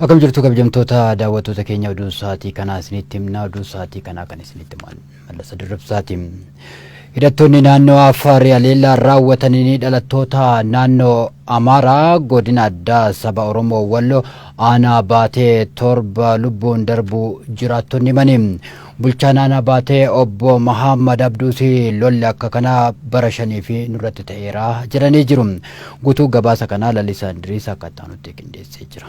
Akkam jirtu kabajamtoota daawwattoota keenya, oduu sa'aatii kanaa isinitti himna. Oduu sa'aatii kanaa kan isinitti himan Mallasa Dirribsaati. Hidhattoonni naannoo Affaar haleellaa raawwatanii dhalattoota naannoo Amaaraa godina addaa saba Oromoo Walloo aanaa Baatee torba lubbuun darbuu jiraattonni himani. Bulchaan aanaa Baatee obbo Mahammad Abduusi lolli akka kanaa bara 5 fi nurratti ta'eera jedhanii jiru. Guutuu gabaasa kanaa Lalisaa Indiriis akka itti qindeessee jira.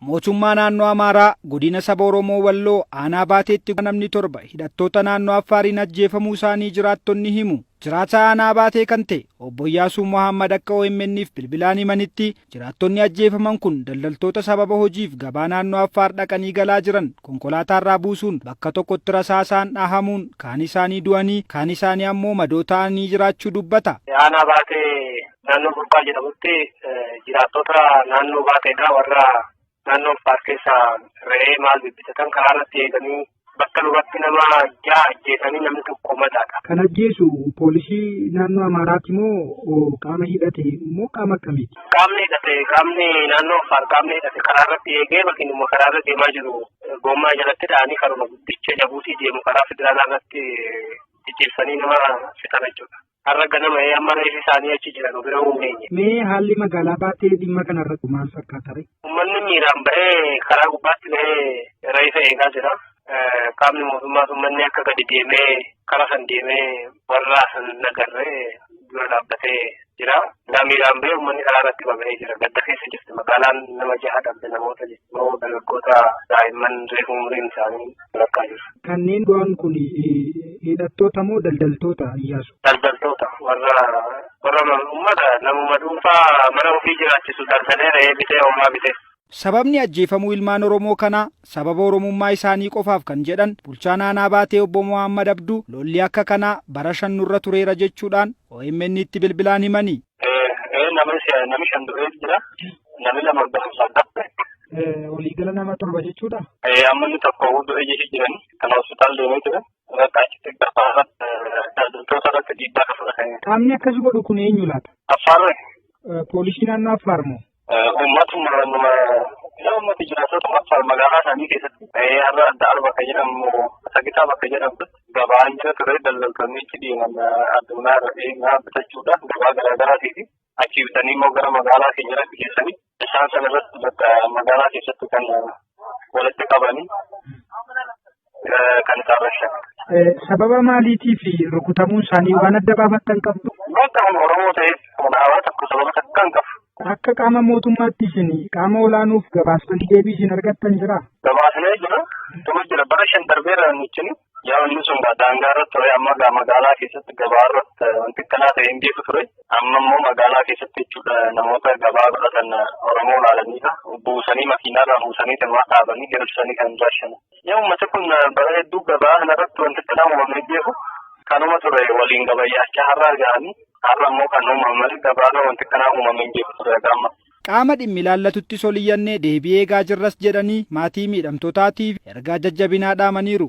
Mootummaa naannoo Amaaraa godina saba Oromoo Walloo aanaa Baateetti namni torba hidhattoota naannoo Affaariin ajjeefamuu isaanii jiraattonni himu. Jiraataa aanaa Baatee kan ta'e obbo Iyyaasuu Mohammad akka OMN'if bilbilaan himanitti, jiraattonni ajjeefaman kun daldaltoota sababa hojiif gabaa naannoo Affaar dhaqanii galaa jiran konkolaataarraa buusuun bakka tokkotti rasaasaan dhahamuun kaan isaanii du'anii, kaan isaanii ammoo madoo ta'anii jiraachuu dubbata. Aanaa Baatee naannoo Burqaa jedhamutti jiraattota naannoo Baateedhaa warra naannoo Affaar keessaa re'ee maal bibbitatan karaa irratti eeganii bakka lubatti nama ja'a ajjeesanii namni tokko madaadha. Kan ajjeesu poolisii naannoo Amaaraati moo qaama hidhate moo qaama akkamiiti? Qaamni hidhate, qaamni naannoo Affaar, qaamni hidhate karaa irratti eegee makiinuma karaa irra deemaa jiru gommaa jalatti dha'anii karuma guddicha Jabuutii deemu karaa federaalaa irratti cicciibsanii nama fixan jechuudha. Har'a ganama amma reeffi isaanii achi jiran bira hin. Mee haalli magaalaa Baatee dhimma kanarratti maal fakkaata ree? Uummanni miiraan bahee karaa gubbaatti bahee reeffa eegaa jira. Qaamni mootummaas uummanni akka gadi deemee karaa san deemee warra san nagarree dura dhaabbatee jira. Miiraan bahee uummanni karaa irratti baba'ee jira. Gadda keessa jirti. Magaalaan nama jaha dhabde, namoota jechuun dargaggoota, daa'imman reefu umriin isaanii lakkaa jiru. Kanneen du'an kun hidhattoota moo daldaltoota, Iyyaasu? Daldaltoota, warra uummata, namuma dhuunfaa mana ofii jiraachisu, daldalee re'ee bitee, hoolaa bitee. Sababni ajjeefamuu ilmaan Oromoo kanaa sababa Oromummaa isaanii qofaaf kan jedhan bulchaan aanaa Baatee obbo Mohammad Abduu, lolli akka kanaa bara 5 nurra tureera jechuudhaan OMN itti bilbilaan himanii. Namni shan du'ee jira. Namni lama barumsaan dhabde. Waliigala nama torba jechuudha. Amma inni tokko du'ee jechi jiran kan hospitaal deemee ture. Bakka achitti gabaa irratti daldaltoota irratti dhiibbaa kan fudhatanii. Qaamni akkas godhu kun eenyu laata? Affaarri. Poolisii naannoo Affaar moo? Uummatuma nama uummati jiraattota Affaar magaalaa isaanii keessatti har'a adda arba kan jedhamu, Sagitaa bakka jedhamtutti gabaan jira ture. Daldaltoonni achi deeman addunyaa irra bitachuudhaan gabaa garaagaraatiif achi bitanii immoo gara magaalaa keenyatti geessanii isaan sana irratti bakka magaalaa keessatti kan walitti qabanii kan isaan rashan. Sababa maaliitiif rukutamuun isaanii waan adda baafattan qabdu? Bakka Oromoo ta'eef hawaasa tokko sababa takka hin qabu. Akka qaama mootummaatti isin qaama olaanuuf gabaastanii deebii isin argattan jira? Gabaasnee jira. Tuma jira, bara 5 darbeera nuti. Yaa, inni sun daangaa irratti ture. Amma magaalaa keessatti gabaa irratti wanti akkanaa ta'e hin beeku ture. Amma immoo magaalaa keessatti jechuudha, namoota gabaa godhatan Oromoo ilaalaniidha. Buusanii, makiinaarraa buusanii, tamaa dhaabanii hiriirsanii kan raashan. Yaa, uummati kun bara hedduu gabaa kanarratti wanti akkanaa uumamee beeku. Kanuma ture waliin gabayyaachaa har'a ga'anii, har'a immoo kan uumame malee gabaarra wanti akkanaa uumamee hin beeku ture amma. Qaama dhimmi ilaallatutti soliyyannee deebii eegaa jirras jedhanii maatii miidhamtootaatiif ergaa jajjabinaa dhaamaniiru.